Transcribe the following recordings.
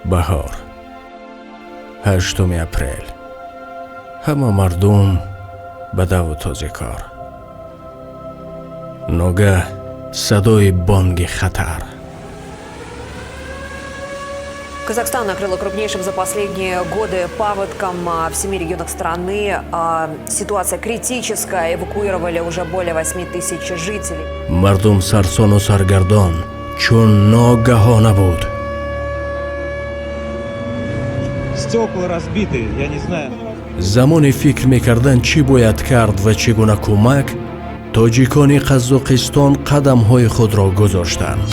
Баҳор, 8 апрел, ҳама мардум ба даву този кор. Ногаҳ садои бонги хатар. Казахстан накрыло крупнейшим за последние годы паводком в семи регионах страны. Ситуация критическая. Эвакуировали уже более 8 тысяч жителей. Мардум сарсону саргардон, чун ногаҳона буд. Стекла разбиты, я не знаю. Замоне фикр мекардан, чӣ бояд кард ва чӣ гуна кӯмак, тоҷикони Қазоқистон қадамҳои худро гузоштанд.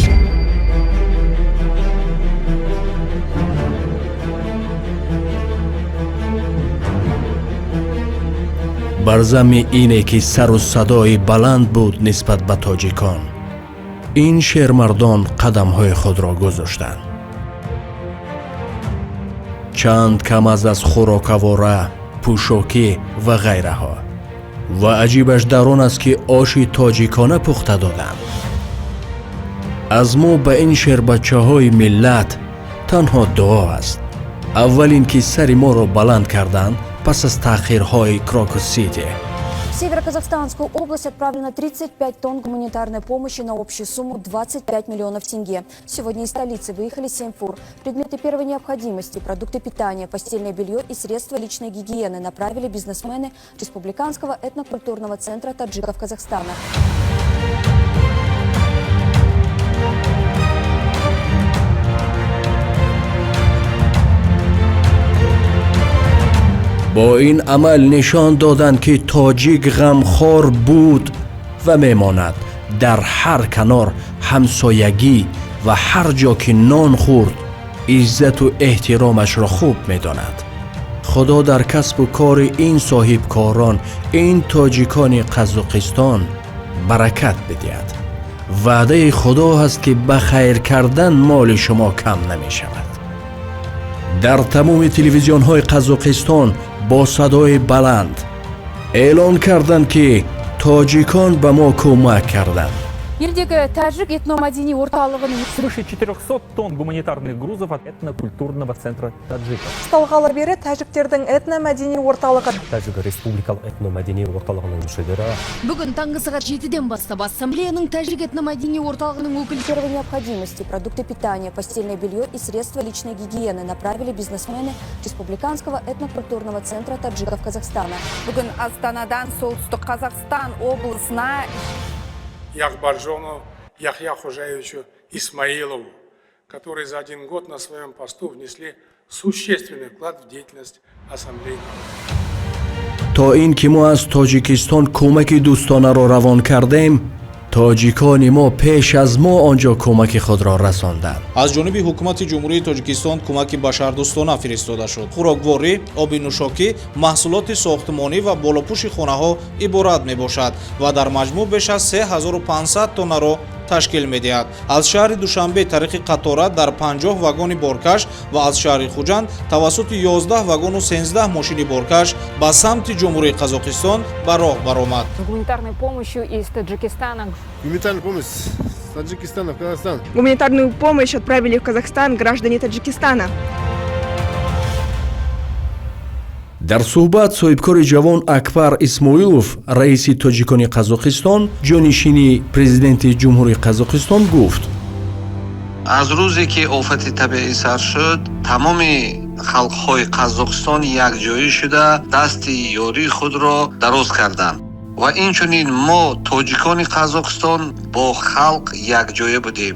Бар замми ине ки сару садои баланд буд нисбат ба тоҷикон, ин шермардон қадамҳои худро гузоштанд. Чанд кам аз хӯрокавора, пӯшокӣ ва ғайраҳо. Ва аҷибаш дар он аст, ки оши тоҷикона пухта доданд. Аз мо ба ин шербачаҳои миллат танҳо дуо аст. Аввалин ки сари моро баланд карданд пас аз таъхирҳои Крокус Сити. В Северо-Казахстанскую область отправлено 35 тонн гуманитарной помощи на общую сумму 25 миллионов тенге. Сегодня из столицы выехали 7 фур. Предметы первой необходимости, продукты питания, постельное белье и средства личной гигиены направили бизнесмены Республиканского этнокультурного центра таджиков Казахстана. Бо ин амал нишон доданд, ки тоҷик ғамхор буд ва мемонад. Дар ҳар канор ҳамсоягӣ ва ҳар ҷо ки нон хӯрд, иззату эҳтиромашро хуб медонад. Худо дар касбу кори ин соҳибкорон, ин тоҷикони Қазоқистон баракат бидиҳад. Ваъдаи Худо ҳаст, ки ба хайр кардан моли шумо кам намешавад. Дар тамоми телевизионҳои Қазоқистон бо садои баланд эълон карданд, ки тоҷикон ба мо кӯмак карданд. Елдегі тәжік этномәдени орталығының Свыше 400 тонн гуманитарных грузов от этнокультурного центра таджиков. Ұсталғалы бері тәжіктердің этномәдени орталығы Тәжік республикалық этномәдени орталығының мүшелері Бүгін таңғы сағат 7-ден бастап ассамблеяның тәжік этномәдени орталығының өкілі Первой необходимости, продукты питания, постельное белье и средства личной гигиены направили бизнесмены Республиканского этнокультурного центра таджиков Казахстана. Бүгін Астанадан Солтүстік Қазақстан облысына Яхбаржону Яхья Хужаевичу Исмаилову, которые за один год на своем посту внесли существенный вклад в деятельность Ассамблеи. То ин ки мо аз Тоҷикистон кӯмаки дӯстонаро равон кардем, тоҷикони мо пеш аз мо он ҷо кӯмаки худро расонданд. Аз ҷониби ҳукумати Ҷумҳурии Тоҷикистон кӯмаки башардӯстона фиристода шуд. Хӯрокворӣ, оби нӯшокӣ, маҳсулоти сохтмонӣ ва болопӯши хонаҳо иборат мебошад ва дар маҷмӯъ беш аз 3500 тоннаро ташкил медиҳад. Аз шаҳри Душанбе тариқи қатора дар 50 вагони боркаш ва аз шаҳри Хуҷанд тавассути 11 вагону 13 мошини боркаш ба самти Ҷумҳурии Қазоқистон ба роҳ баромад. Гуманитарной помощью из Таджикистана. Гуманитарную помощь с Таджикистана в Казахстан. Гуманитарную помощь отправили в Казахстан граждане Таджикистана. Дар суҳбат соҳибкори ҷавон Акбар Исмоилов, раиси тоҷикони Қазоқистон, ҷонишини президенти Ҷумҳурии Қазоқистон гуфт: Аз рӯзе ки офати табиӣ сар шуд, тамоми халқҳои Қазоқистон якҷоӣ шуда, дасти ёрии худро дароз карданд ва инчунин мо, тоҷикони Қазоқистон, бо халқ якҷоя будем.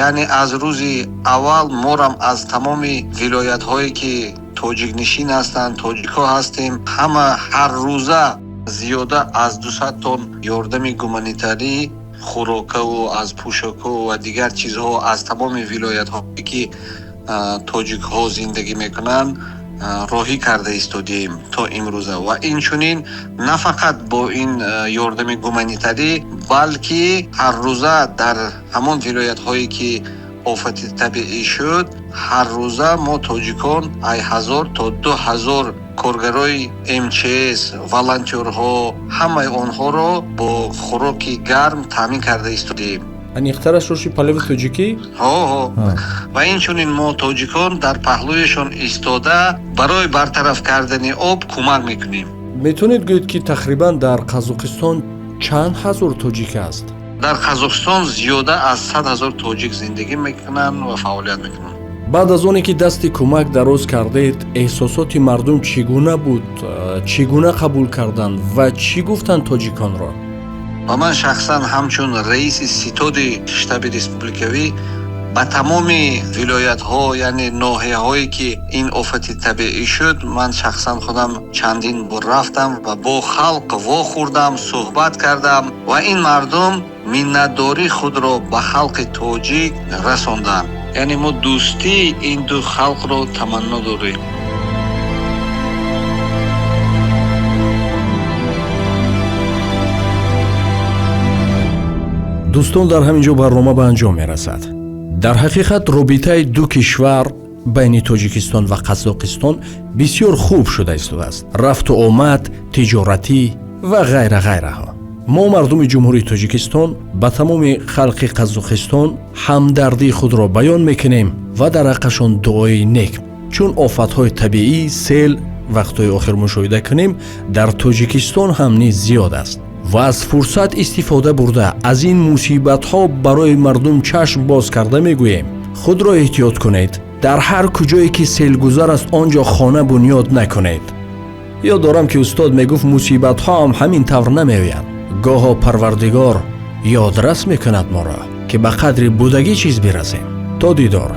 Яъне аз рӯзи аввал морам аз тамоми вилоятҳое ки тоҷикнишин ҳастанд, тоҷикҳо ҳастем, ҳама ҳар рӯза зиёда аз 200 тонн ёрдами гуманитарӣ, хӯрокаву аз пӯшокаву ва дигар чизҳо аз тамоми вилоятҳое ки тоҷикҳо зиндагӣ мекунанд, роҳӣ карда истодием то имрӯза. Ва инчунин на фақат бо ин ёрдами гуманитарӣ, балки ҳаррӯза дар ҳамон вилоятҳое ки офати табиӣ шуд, ҳаррӯза мо, тоҷикон, ай 1000 то 2000 коргарои МЧС, волонтёрҳо, ҳамаи онҳоро бо хӯроки гарм таъмин карда истодием. Аниқтараш оши палави тоҷикӣ? Ҳо, ҳо. Ва инчунин мо тоҷикон дар паҳлӯяшон истода барои бартараф кардани об кӯмак мекунем. Метавонед гӯед, ки тақрибан дар Қазоқистон чанд ҳазор тоҷик аст? Дар Қазоқистон зиёда аз 100 ҳазор тоҷик зиндагӣ мекунанд ва фаъолият мекунанд. Баъд аз оне ки дасти кӯмак дароз кардед, эҳсосоти мардум чӣ гуна буд, чӣ гуна қабул карданд ва чӣ гуфтанд тоҷиконро? Ва ман шахсан ҳамчун раиси ситоди штаби республикавӣ ба тамоми вилоятҳо, яъне ноҳияҳое ки ин офати табиӣ шуд, ман шахсан худам чандин бор рафтам ва бо халқ вохӯрдам, суҳбат кардам ва ин мардум миннатдории худро ба халқи тоҷик расонданд. Яъне мо дӯстии ин ду халқро таманно дорем. Дӯстон, дар ҳамин ҷо барнома ба анҷом мерасад. Дар ҳақиқат робитаи ду кишвар байни Тоҷикистон ва Қазоқистон бисёр хуб шуда истодааст. Рафту омад, тиҷоратӣ ва ғайра ғайраҳо. Мо мардуми Ҷумҳурии Тоҷикистон ба тамоми халқи Қазоқистон ҳамдардии худро баён мекунем ва дар ҳаққашон дуои нек. Чун офатҳои табиӣ, сел вақтҳои охир мушоҳида кунем, дар Тоҷикистон ҳам низ зиёд аст. Ва аз фурсат истифода бурда аз ин мусибатҳо барои мардум чашм боз карда мегӯем: худро эҳтиёт кунед, дар ҳар куҷое ки селгузар аст он ҷо хона бунёд накунед. Ёд дорам ки устод мегуфт мусибатҳо ҳам ҳамин тавр намеоянд. Гоҳо Парвардигор ёдрас мекунад моро, ки ба қадри будагӣ чиз бирасем. То дидор.